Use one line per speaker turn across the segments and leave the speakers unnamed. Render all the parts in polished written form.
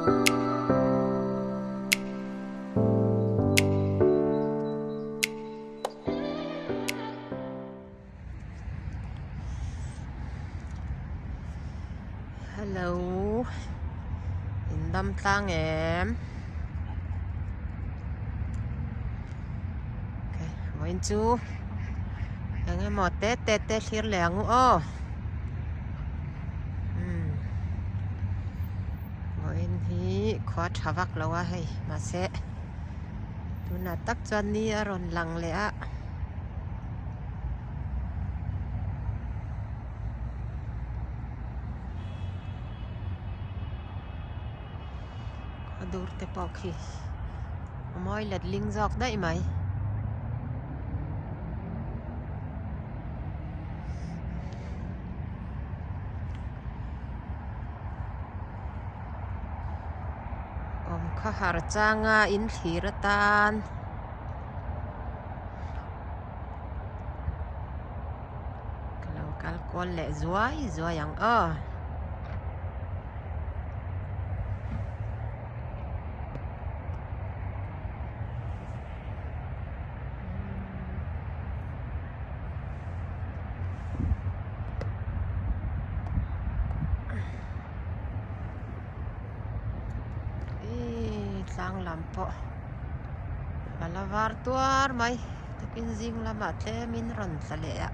Hello in dam tlang em vawiin chu eng emaw te te te thlir leh ang u aw umm vawiin hi khua tha vak lo a hei mahse tunah tak chuan ni a rawn lang leh a. A dur te pawh khi a mawi let ling zawk daih mai. Awm khawhar changa in thlir atan. Ka lo kal kual leh zuai zuai ang aw. Tlang lam pawh a la var tuar mai takin zing lamah tlemin rawn tla leh a.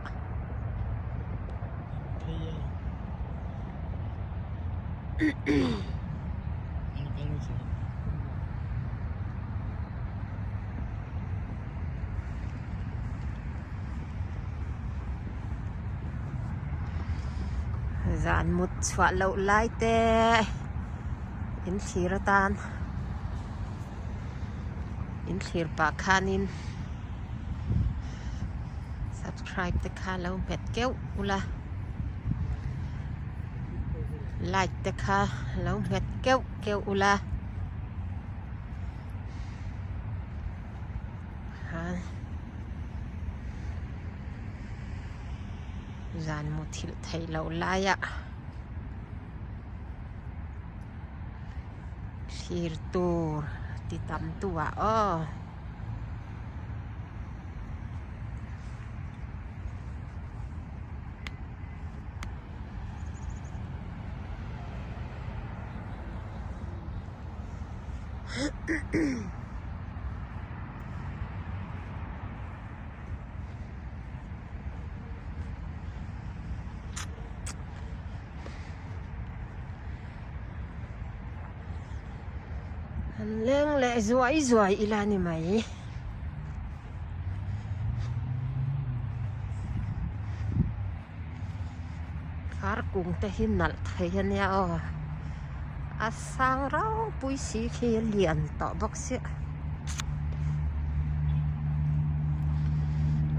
Zan mut chhuah loh lai te in thlir atan in thlir pah khanin subscribe te kha lo hmet keuh ula like te kha lo hmet keuh keuh ula. Zan muthilh theih loh laiah thlir tur ti tam tu ah aw. An leng leh zuai zuai ila ni mai. Far kung te hi nalh thei a nia aw a sang ropui si khi a lian tawh bawk sia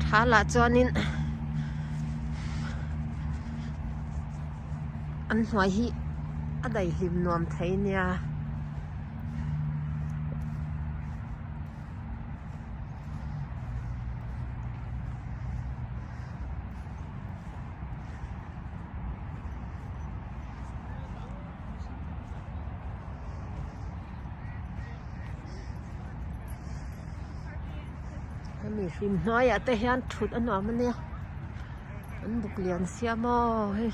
tha lah chuanin an hnuai hi a daihlim nuam thei nia. Hemi hlim hnuaiah te hian thut a nuam a nia an buk lian sia maw hei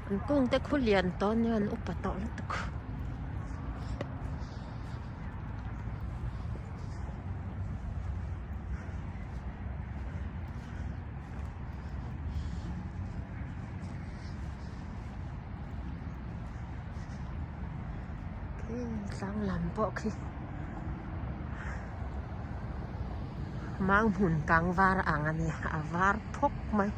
an kung te khu lian tawh ania an upa tawh lutuk. Tlang lam pawh khi mau hmun kang var ang a ni a var phawk mai.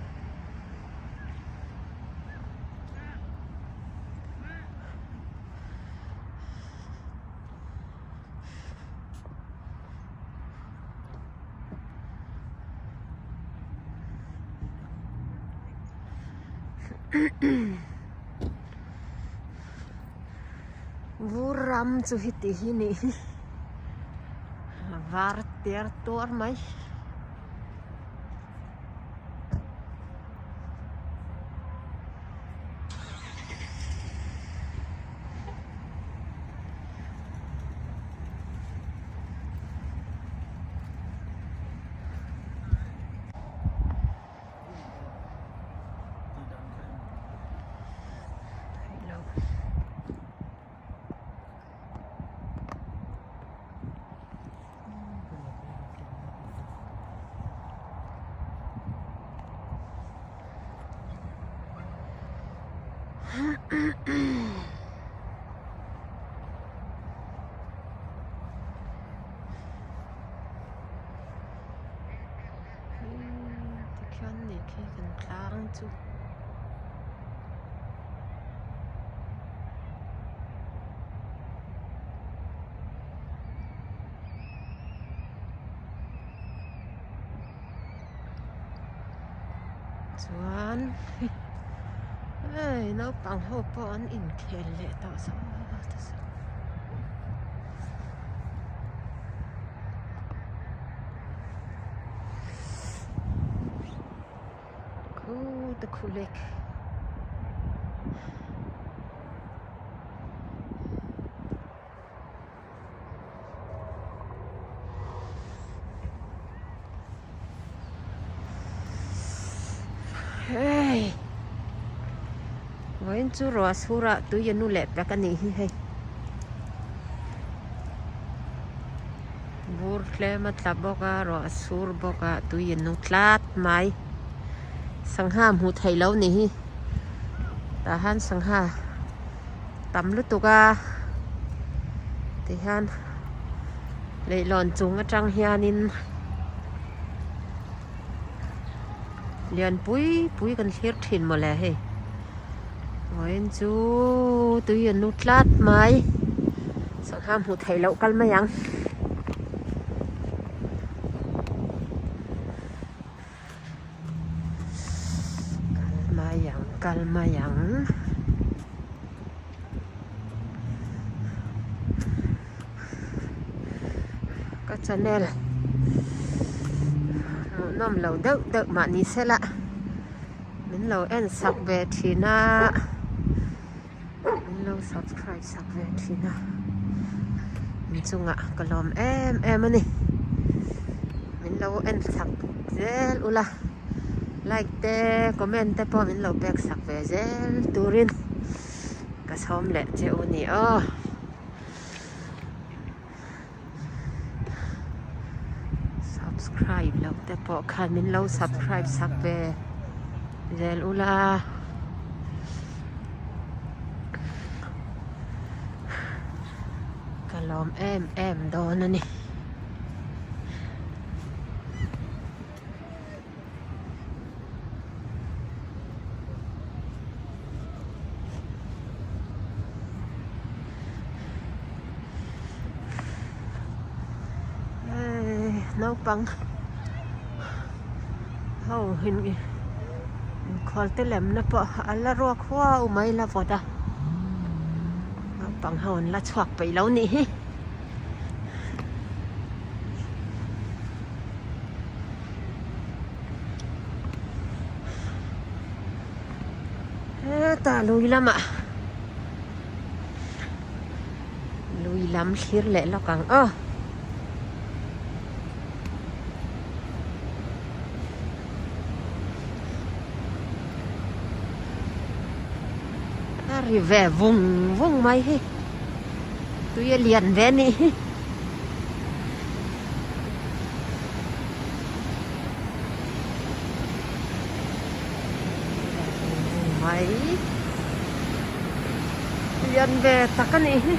Vur ram chu heti hi nih hi a var tiar tuar mai. Khi kan tlang chu. Chuan hei naupang ho pawh an inkhel leh tawh sawt a saw. Khu te khu lek. Hei vawiin chu ruah surah tui a nu leh pek a nih hi hei. Bur tlem a tla bawk a ruah a sur bawk a tui a nu tlat mai sangha hmuh theih loh a nih hi tah hian sangha tam lutuk a tihian leihlawn chung atang hianin lian pui pui kan thlir thin mawle hei vawiin chu tui a nu tlat mai sangha hmuh theih loh kal mai ang. Kal mai ang kal mai ang. Ka channel hmuhnawm lo deuh deuh mahni sela min lo en sak ve thin a min lo subscribe sak ve thin a inchungah ka lawm em em a ni min lo en sak zel ula like te comment te pawh min lo pek sak ve zel turin ka sawm leh che u ni aw. Subscribe loh te pawh khan min lo subscribe sak ve zel ula. Ka lawm em em dawn a ni. Naupang ho in inkhual te lemna pawh a la ruak huau mai la vawt a naupang ho an la chhuak peih lo nih hi. Hetah lui lamah lui lam thlir leh lawk ang aw. A ri ve vung vung mai hi tui a lian ve a nih hi. Mai lian ve tak a nih hi.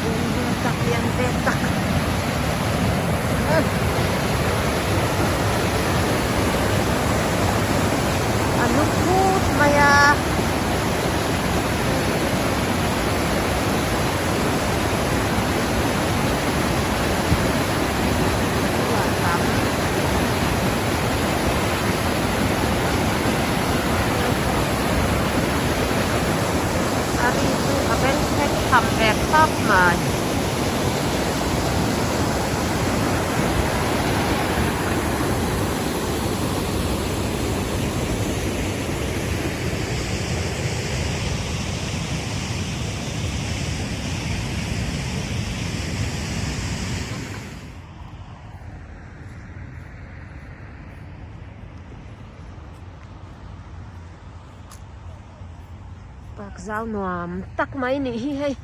Lian ve tak lian ve tak. A nu phut mai a. A ri chu a bengchheng tham ve khawp mai. Park zau nuam tak mai nih hi hei.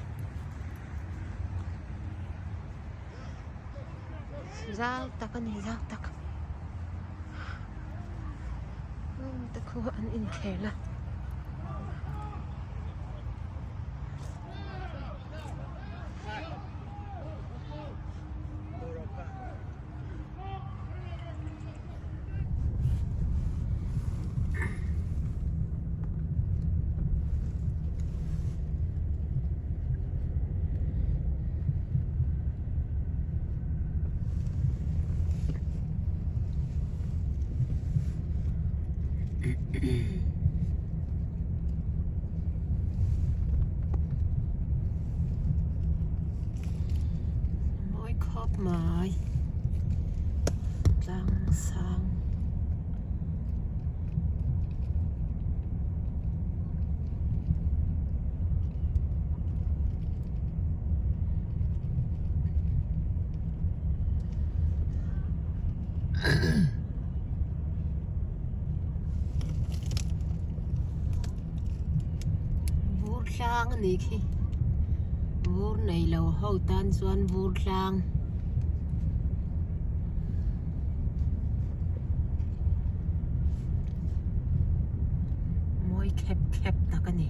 Zau tak a ni zau tak te khu an inkhel a. Mawi khawp mai tlang sang. Vur tlang a nih khi vur nei lo ho tan chuan vur tlang mawi khep khep tak a ni.